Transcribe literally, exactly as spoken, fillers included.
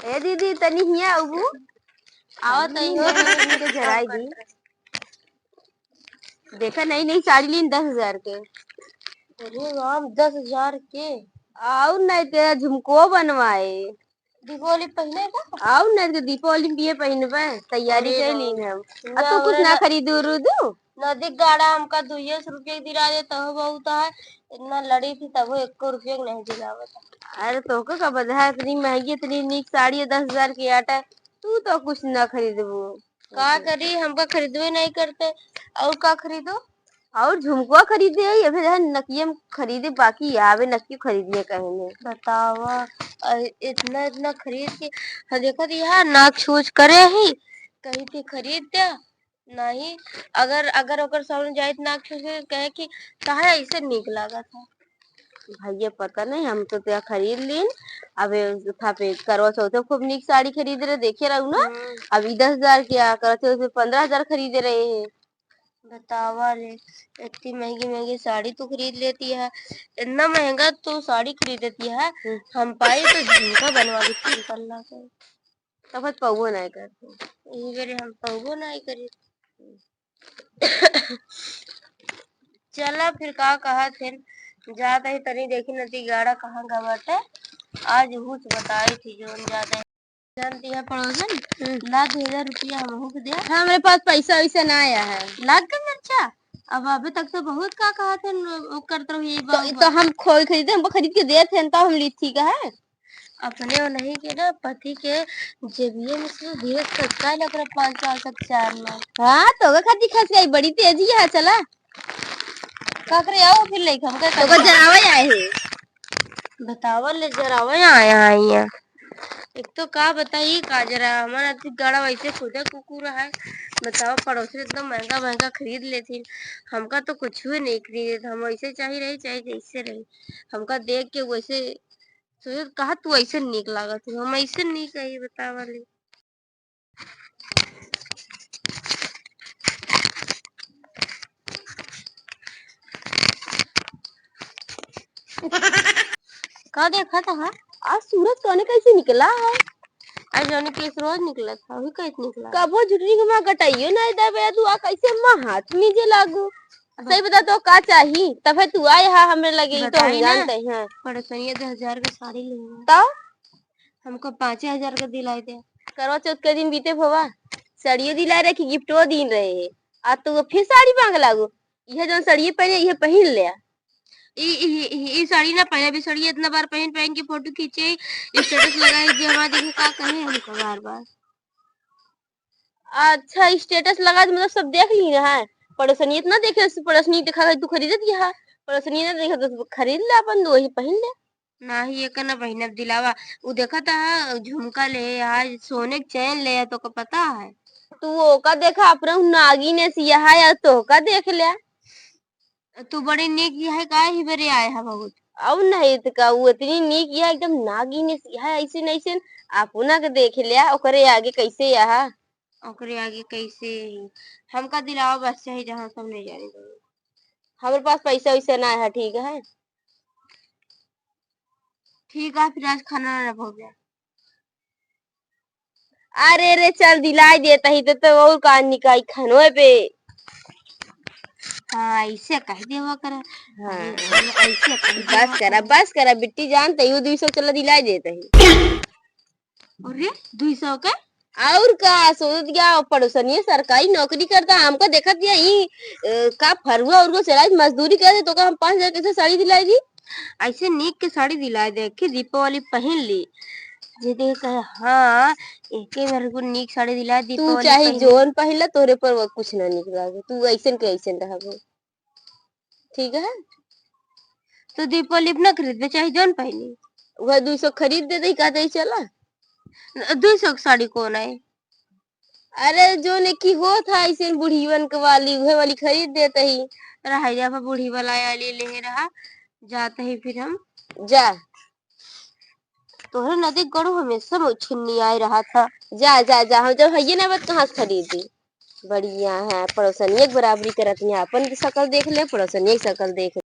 ए दीदी, तनी हियाँ आऊ। आवत हई हो। इनके जराई दी। देखा, नई नई साड़ी लीन दस हजार के। अरे राम, दस हजार के? आऊ नहीं ते झुमको बनवाए। दीपावली पहिने बा? आऊ नहीं ते दीपावली में ये पहिनबे, तैयारी अरे कर राम। लीन हम। अब ना, तू कुछ हमरा ना ना खरीदू उरीदू? नदी गाड़ा हमका दुइये सौ रुपया के दिला दे, तहो बहुत है। इतना लड़ी थी, तबो एको रुपया के नहीं दिलावत। अरे, तोहका का बधा, इतनी महंगी, इतनी नीक साड़ी है, दस हजार के आटा, तू तो कुछ ना खरीदबू। का करी, हमका खरीदबे नहीं करते, और का खरीदो? और झुमकुआ खरीदे, ये भी है, नकिया में खरीदे, बाकी आवे नकिया खरीदिए कहीं नहीं। बतावा, अ, इतना, इतना खरीद के, हाँ, देखो तो यहाँ नाक छूछ करे ही, कहीं थी खरीद दे, नहीं, अगर, अगर ओकर सामने जाइत ना कुछ कहे कि काहे ऐसे नीक लागत है। भैया पता नहीं, हम तो त्या खरीद लीन। अब ए था पे करवा चौथ में खूब नीक साड़ी खरीद रहे, देखे रहू ना। हम्म। अब ई दस हजार के आ, करवा चौथ में पन्द्रह हजार खरीदे रहे हैं। बतावा रे, इतनी महंगी महंगी साड़ी तू खरीद लेती है, इतना महंगा तू साड़ी खरीद लेती है, हम्म। हम पाई तो झुमका बनवा देती है पल्ला के। तब हम पउबो नाहीं करते। यही बेरे हम पउबो नाहीं करी। चला फिर का कहत हन, जात ही तनी देखी नदी गाड़ा कहाँ का बाटे। आज हुस बताई थी जोन जात ही। जानती है पड़ोसन, हम्म। ला दो हजार रुपया हमहू के दे। हमरे पास पैसा वैसा ना आया है। लाग गए मिर्चा? अब अबे तक तो बहुत का कहत हन, वो करत रहो ये तो, बाबू तो बा। हम खोल खरीदे, हमको खरीद के देत हन, तब हम लीथी का है। अपने ओनही के ना पति के जेबिये में से धीरे सस्ता लग रहा, पाँच सौ अड़सठ चार में। हाँ, तो ओकर खातिर खस गई, बड़ी तेजी है, चला। का करे आओ फिर लेके हमके तो का जरावे आए हैं। बतावा ले जरावे आए हैं यहाँ। एक तो का बताई का जरा हमारा अति गाड़ा वैसे खुदे कुकुर है। बतावा पड़ोसी इतना महंगा महंगा खरीद लेती, हमका तो कुछ भी नहीं खरीदे, हम वैसे चाहे रही चाहे जैसे रही, हमका देख के वैसे सोचत, "कहा तू ऐसे नीक लागत हो, हम ऐसे नीक है, ये बतावा ले।" का देखत हा? आज सूरज कौने कैसे निकला है? आज जौने के सूरज निकला था, वही कैसे निकला? कबो झुटनी के माँ गटाइयो नहीं देवे, तू आ कैसे माँ हाथ मीजे लागू? सही बता तो का चाही? तबे तू आए हा हमरे लगे, ई तो हम बताई ना। जानते हैं। पड़ोसनिया दस हजार के साड़ी लेवा। तो? हमको पाँचे हजार के दिलाई दे। करवा चौथ के दिन बीते भवा, साड़ियो दिला रहे कि गिफ्टो दिन रहे है। आ तू फिर साड़ी मांग लागू। यह जौन साड़िये पहने, यह पहिन ले। ई, ई, ई, ई साड़ी ना पहने, अभी साड़ी इतना बार पहन, पहन के फोटो खींचे, status लगाए, जे हमारा देखे का कहे हमको बार बार। अच्छा, status लगा दे, मतलब सब देख ली ना है। पड़ोसनी इतना देखे, पड़ोसनी देखा है, तू खरीदत यहाँ, पड़ोसनी ना देखे तो तू खरीद ले अपन, वही पहिन ले। नाही, एकर ना पहिनब दिलावा। उ देखत हा, झुमका ले, आज सोने के चैन ले, तोका पता है? तू ओका देखा, अपना उ नागिन से यहाँ या तोका देख ले। तू बड़ी नीक है का ही बेरे आए है बहुत। अब नहीं तो का, उ इतनी नीक है, एकदम नागिन से यहाँ, ऐसे नहीं से, अपना के देख ले, ओकरे आगे कैसे यहाँ। ओकरे आगे कैसे ही? हमका दिलावा बस चाहे जहाँ सब नहीं जाने दो। हमरे पास पैसा वैसा ना है, ठीक है? ठीक है, फिर आज खाना ना भोग जाए। अरे रे, चल दिलाई देता ही तो, तो और का निकाई खानवे पे। हाँ, ऐसे कह देवा करा। हाँ। ऐसे कह देवा बस करा, करा। बस करा, बिट्टी जान, तैयो दुई सौ चला दिलाई देता ही। अरे, दुई सौ के? और का, सोचत गया, पड़ोसनिया सरकारी नौकरी करता, हमका देखत गया, ई, अ, का फरुआ उरुआ चलाई, मजदूरी करे, तो का हम पाँच हजार कैसे साड़ी दिलाई दी? ऐसे नीक के साड़ी दिलाई दे, कि दीपावली पहन ली। जे देख कहे, "हाँ, एके मेरे को नीक साड़ी दिला तू दीपावली चाहे पहन ली।" जोन पहन ला, तोरे पर वो कुछ ना नीक लागे, तू ऐसन के ऐसन रहबो। ठीक है? तो दीपावली अपना खरीदबे, चाहे जौन पहनी। वह दुई सौ खरीद दे दे, का दे चला? दुई सौ के साड़ी कौन है? अरे, जौन एक ही होत है, ऐसे बुढ़ीवन के वाली, उहे वाली खरीद देते ही। रहा जा, बुढ़ी वाला आली ले रहा, जाते ही फिर हम। जा। तोहरे नदी गड़ू हमेशा में उछिन्नी आए रहा था। जा, जा, जा, हम जब हइये ना बत कहाँ से खरीदी? बढ़िया है, पड़ोसनिया के बराबरी करत हियाँ, अपन की शकल देख ले, पड़ोसनिया की शकल देख ले।